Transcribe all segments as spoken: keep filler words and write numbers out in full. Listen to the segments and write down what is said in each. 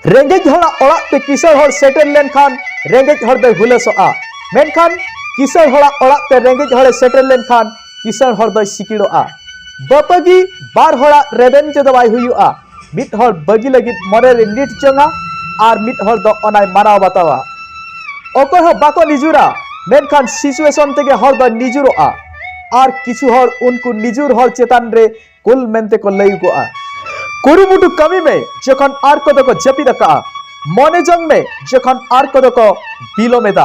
ᱨᱮᱸᱜᱮᱡ ᱦᱚᱲᱟᱜ ᱚᱲᱟᱜ ᱛᱮ ᱠᱤᱥᱟᱹᱬ ᱦᱚᱲ ᱥᱮᱴᱮᱨ ᱞᱮᱱᱠᱷᱟᱱ ᱨᱮᱸᱜᱮᱡ ᱦᱚᱲ ᱫᱚᱭ ᱦᱩᱞᱟᱹᱥᱚᱜᱼᱟ, ᱢᱮᱱᱠᱷᱟᱱ ᱠᱤᱥᱟᱹᱬ ᱦᱚᱲᱟᱜ ᱚᱲᱟᱜ ᱛᱮ ᱨᱮᱸᱜᱮᱡ ᱦᱚᱲᱮ ᱥᱮᱴᱮᱨ ᱞᱮᱱᱠᱷᱟᱱ ᱠᱤᱥᱟᱹᱬ ᱦᱚᱲ ᱫᱚᱭ ᱥᱤᱠᱤᱲᱚᱜᱼᱟ᱾ ᱵᱟᱯᱟᱜᱤ ᱵᱟᱨ ᱦᱚᱲᱟᱜ ᱨᱮᱵᱮᱱ ᱛᱮᱫᱚ ᱵᱟᱭ ᱦᱩᱭᱩᱜᱼᱟ᱾ ᱢᱤᱫ ᱦᱚᱲ ᱵᱟᱹᱜᱤ ᱞᱟᱹᱜᱤᱫ ᱢᱚᱱᱮ ᱨᱮ ᱱᱤᱴ ᱡᱚᱝᱟ ᱟᱨ ᱢᱤᱫ ᱦᱚᱲ ᱫᱚ ᱚᱱᱟᱭ ᱢᱟᱱᱟᱣ ᱵᱟᱛᱟᱣᱟ᱾ ᱚᱠᱚᱭ ᱦᱚᱸ ᱵᱟᱠᱚ ᱱᱤᱡᱩᱨᱟ, ᱢᱮᱱᱠᱷᱟᱱ ᱥᱤᱪᱩᱭᱮᱥᱚᱱ ᱛᱮᱜᱮ ᱦᱚᱲ ᱫᱚ ᱱᱤᱡᱩᱨᱚᱜᱼᱟ᱾ ᱟᱨ ᱠᱤᱪᱷᱩ ᱦᱚᱲ ᱩᱱᱠᱩ ᱱᱤᱡᱩᱨ ᱦᱚᱲ ᱪᱮᱛᱟᱱ ᱨᱮ ᱠᱩᱞ ᱢᱮᱱᱛᱮ ᱠᱚ ᱞᱟᱹᱭᱩᱜᱚᱜᱼᱟ᱾ ᱠᱩᱨᱩᱢᱩᱴᱩ ᱠᱟᱹᱢᱤ ᱢᱮ ᱡᱚᱠᱷᱚᱱ ᱟᱨ ᱠᱚᱫᱚ ᱠᱚ ᱡᱟᱹᱯᱤᱫ ᱟᱠᱟᱫᱼᱟ᱾ ᱢᱚᱱᱮ ᱡᱚᱝ ᱢᱮ ᱡᱚᱠᱷᱚᱱ ᱟᱨ ᱠᱚᱫᱚ ᱠᱚ ᱵᱤᱞᱚᱢ ᱮᱫᱟ᱾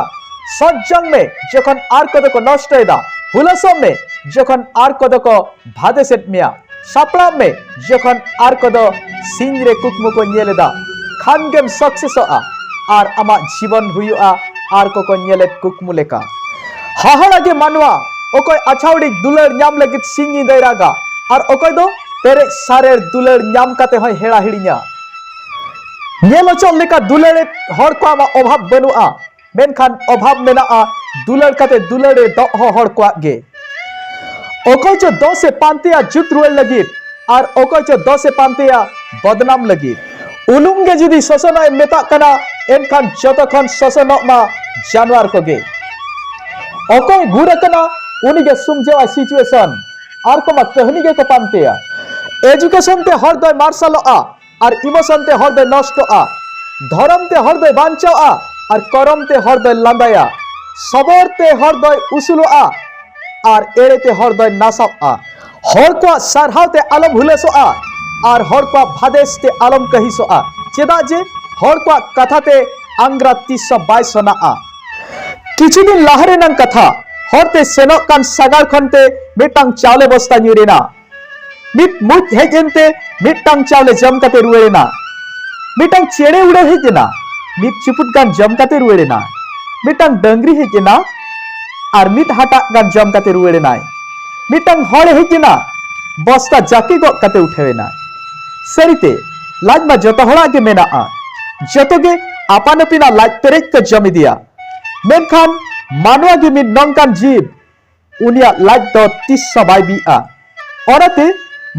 ᱥᱚᱪ ᱡᱚᱝ ᱢᱮ ᱡᱚᱠᱷᱚᱱ ᱟᱨ ᱠᱚᱫᱚ ᱠᱚ ᱱᱚᱥᱴᱚᱭᱮᱫᱟ᱾ ᱦᱩᱞᱟᱹᱥᱚᱜ ᱢᱮ ᱡᱚᱠᱷᱚᱱ ᱟᱨ ᱠᱚᱫᱚ ᱠᱚ ᱵᱷᱟᱫᱮᱥᱮᱫ ᱢᱮᱭᱟ᱾ ᱥᱟᱯᱲᱟᱜ ᱢᱮ ᱡᱚᱠᱷᱚᱱ ᱟᱨ ᱠᱚᱫᱚ ᱥᱤᱧ ᱨᱮ ᱠᱩᱠᱢᱩ ᱠᱚ ᱧᱮᱞ ᱮᱫᱟ᱾ ᱠᱷᱟᱱ ᱜᱮᱢ ᱥᱟᱠᱥᱮᱥᱚᱜᱼᱟ ᱟᱨ ᱟᱢᱟᱜ ᱡᱤᱵᱚᱱ ᱦᱩᱭᱩᱜᱼᱟ ᱟᱨ ᱠᱚᱠᱚ ᱧᱮᱞᱮᱫ ᱠᱩᱠᱢᱩ ᱞᱮᱠᱟ᱾ ᱦᱟᱦᱟᱲᱟ ᱜᱮ ᱢᱟᱱᱣᱟ, ᱚᱠᱚᱭ ᱟᱪᱷᱟᱣᱲᱤ ᱫᱩᱞᱟᱹᱲ ᱧᱟᱢ ᱞᱟᱹᱜᱤᱫ ᱥᱤᱧ ᱧᱤᱫᱟᱹᱭ ᱨᱟᱜᱟ ᱟᱨ ᱚᱠᱚᱭ ᱫᱚ ᱯᱮᱨᱮᱡ ᱥᱟᱨᱮᱲ ᱫᱩᱞᱟᱹᱲ ᱧᱟᱢ ᱠᱟᱛᱮ ᱦᱚᱸᱭ ᱦᱮᱲᱟ ᱦᱤᱲᱤᱧᱟ᱾ ᱧᱮᱞ ᱚᱪᱚᱜ ᱞᱮᱠᱟ ᱫᱩᱞᱟᱹᱲᱮᱫ ᱦᱚᱲ ᱠᱚᱣᱟᱜ ᱢᱟ ᱚᱵᱷᱟᱵ ᱵᱟᱹᱱᱩᱜᱼᱟ, ᱢᱮᱱᱠᱷᱟᱱ ᱚᱵᱷᱟᱵ ᱢᱮᱱᱟᱜᱼᱟ ᱫᱩᱞᱟᱹᱲ ᱠᱟᱛᱮ ᱫᱩᱞᱟᱹᱲᱮ ᱫᱚᱜ ᱦᱚᱸ ᱦᱚᱲ ᱠᱚᱣᱟᱜ ᱜᱮ᱾ ᱚᱠᱚᱭ ᱪᱚ ᱫᱚᱥ ᱮ ᱯᱟᱱᱛᱮᱭᱟ ᱡᱩᱛ ᱨᱩᱣᱟᱹᱲ ᱞᱟᱹᱜᱤᱫ ᱟᱨ ᱚᱠᱚᱭ ᱪᱚ ᱫᱚᱥ ᱮ ᱯᱟᱱᱛᱮᱭᱟ ᱵᱚᱫᱱᱟᱢ ᱞᱟᱹᱜᱤᱫ᱾ ᱩᱱᱩᱢ ᱜᱮ ᱡᱩᱫᱤ ᱥᱚᱥᱚᱱᱚᱜ ᱮ ᱢᱮᱛᱟᱜ ᱠᱟᱱᱟ, ᱮᱱᱠᱷᱟᱱ ᱡᱚᱛᱚ ᱠᱷᱚᱱ ᱥᱚᱥᱚᱱᱚᱜ ᱢᱟ ᱡᱟᱱᱣᱟᱨ ᱠᱚᱜᱮ᱾ ᱚᱠᱚᱭ ᱜᱩᱨ ᱟᱠᱟᱱᱟ, ᱩᱱᱤ ᱜᱮ ᱥᱩᱢᱡᱷᱟᱹᱣᱟᱭ ᱥᱤᱪᱩᱭᱮᱥᱚᱱ᱾ ᱟᱨ ᱠᱚᱢᱟ ᱠᱟᱹᱦᱱᱤ ᱜᱮᱠᱚ ᱯᱟᱱᱛᱮᱭᱟ᱾ ᱮᱡᱩᱠᱮᱥᱚᱱ ᱛᱮ ᱦᱚᱲ ᱫᱚᱭ ᱢᱟᱨᱥᱟᱞᱚᱜᱼᱟ ᱟᱨ ᱤᱢᱳᱥᱚᱱ ᱛᱮ ᱦᱚᱲ ᱫᱚᱭ ᱱᱚᱥᱴᱚᱜᱼᱟ᱾ ᱫᱷᱚᱨᱚᱢ ᱛᱮ ᱦᱚᱲ ᱫᱚᱭ ᱵᱟᱧᱪᱟᱣᱼᱟ ᱟᱨ ᱠᱚᱨᱚᱢ ᱛᱮ ᱦᱚᱲ ᱫᱚᱭ ᱞᱟᱸᱫᱟᱭᱟ᱾ ᱥᱚᱵᱚᱨ ᱛᱮ ᱦᱚᱲ ᱫᱚᱭ ᱩᱥᱩᱞᱚᱜᱼᱟ ᱟᱨ ᱮᱲᱮ ᱛᱮ ᱦᱚᱲ ᱫᱚᱭ ᱱᱟᱥᱟᱣᱼᱟ᱾ ᱦᱚᱲ ᱠᱚᱣᱟᱜ ᱥᱟᱨᱦᱟᱣ ᱛᱮ ᱟᱞᱚᱢ ᱦᱩᱞᱟᱹᱥᱚᱜᱼᱟ ᱟᱨ ᱦᱚᱲ ᱠᱚᱣᱟᱜ ᱵᱷᱟᱫᱮᱥ ᱛᱮ ᱟᱞᱚᱢ ᱠᱟᱹᱦᱤᱥᱚᱜᱼᱟ, ᱪᱮᱫᱟᱜ ᱡᱮ ᱦᱚᱲ ᱠᱚᱣᱟᱜ ᱠᱟᱛᱷᱟ ᱛᱮ ᱟᱝᱜᱽᱨᱟ ᱛᱤᱥ ᱦᱚᱸ ᱵᱟᱭ ᱥᱚᱱᱟᱜᱼᱟ᱾ ᱠᱤᱪᱷᱩ ᱫᱤᱱ ᱞᱟᱦᱟ ᱨᱮᱱᱟᱝ ᱠᱟᱛᱷᱟ, ᱦᱚᱨᱛᱮ ᱥᱮᱱᱚᱜ ᱠᱟᱱ ᱥᱟᱜᱟᱲ ᱠᱷᱚᱱ ᱛᱮ ᱢᱤᱫᱴᱟᱝ ᱪᱟᱣᱞᱮ ᱵᱚᱥᱛᱟ ᱧᱩᱨ ᱮᱱᱟ᱾ ᱢᱤᱫ ᱢᱩᱡ ᱦᱮᱡ ᱮᱱᱛᱮ ᱢᱤᱫᱴᱟᱝ ᱪᱟᱣᱞᱮ ᱡᱚᱢ ᱠᱟᱛᱮ ᱨᱩᱣᱟᱹᱲ ᱮᱱᱟ᱾ ᱢᱤᱫᱴᱟᱝ ᱪᱮᱬᱮ ᱩᱰᱟᱹᱣ ᱦᱮᱡ ᱮᱱᱟ, ᱢᱤᱫ ᱪᱩᱯᱩᱫ ᱜᱟᱱ ᱡᱚᱢ ᱠᱟᱛᱮ ᱨᱩᱣᱟᱹᱲ ᱮᱱᱟ᱾ ᱢᱤᱫᱴᱟᱝ ᱰᱟᱹᱝᱨᱤ ᱦᱮᱡ ᱮᱱᱟ ᱟᱨ ᱢᱤᱫ ᱦᱟᱴᱟᱜ ᱜᱟᱱ ᱡᱚᱢ ᱠᱟᱛᱮ ᱨᱩᱣᱟᱹᱲ ᱮᱱᱟᱭ᱾ ᱢᱤᱫᱴᱟᱝ ᱦᱚᱲ ᱦᱮᱡ ᱮᱱᱟ, ᱵᱚᱥᱛᱟ ᱡᱟᱹᱠᱤ ᱜᱚᱜ ᱠᱟᱛᱮ ᱩᱴᱷᱟᱹᱣ ᱮᱱᱟᱭ᱾ ᱥᱟᱹᱨᱤᱛᱮ, ᱞᱟᱡ ᱢᱟ ᱡᱚᱛᱚ ᱦᱚᱲᱟᱜ ᱜᱮ ᱢᱮᱱᱟᱜᱼᱟ, ᱡᱚᱛᱚ ᱜᱮ ᱟᱯᱟᱱ ᱟᱹᱯᱤᱱᱟᱜ ᱞᱟᱡ ᱯᱮᱨᱮᱡ ᱠᱚ ᱡᱚᱢ ᱤᱫᱤᱭᱟ, ᱢᱮᱱᱠᱷᱟᱱ ᱢᱟᱱᱣᱟ ᱜᱮ ᱢᱤᱫ ᱱᱚᱝᱠᱟᱱ ᱡᱤᱵ, ᱩᱱᱤᱭᱟᱜ ᱞᱟᱡ ᱫᱚ ᱛᱤᱥ ᱦᱚᱸ ᱵᱟᱭ ᱵᱤᱜᱼᱟ᱾ ᱚᱱᱟᱛᱮ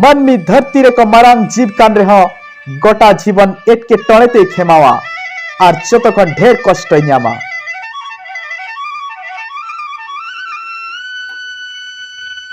ᱢᱟᱹᱱᱢᱤ ᱫᱷᱟᱹᱨᱛᱤ ᱨᱮᱠᱚ ᱢᱟᱨᱟᱝ ᱡᱤᱵ ᱠᱟᱱ ᱨᱮᱦᱚᱸ ᱜᱚᱴᱟ ᱡᱤᱵᱚᱱ ᱮᱴᱠᱮᱴᱚᱬᱮ ᱛᱮᱭ ᱠᱷᱮᱢᱟᱣᱟ ᱟᱨ ᱡᱚᱛᱚ ᱠᱷᱚᱱ ᱰᱷᱮᱨ ᱠᱚᱥᱴᱚᱭ ᱧᱟᱢᱟ᱾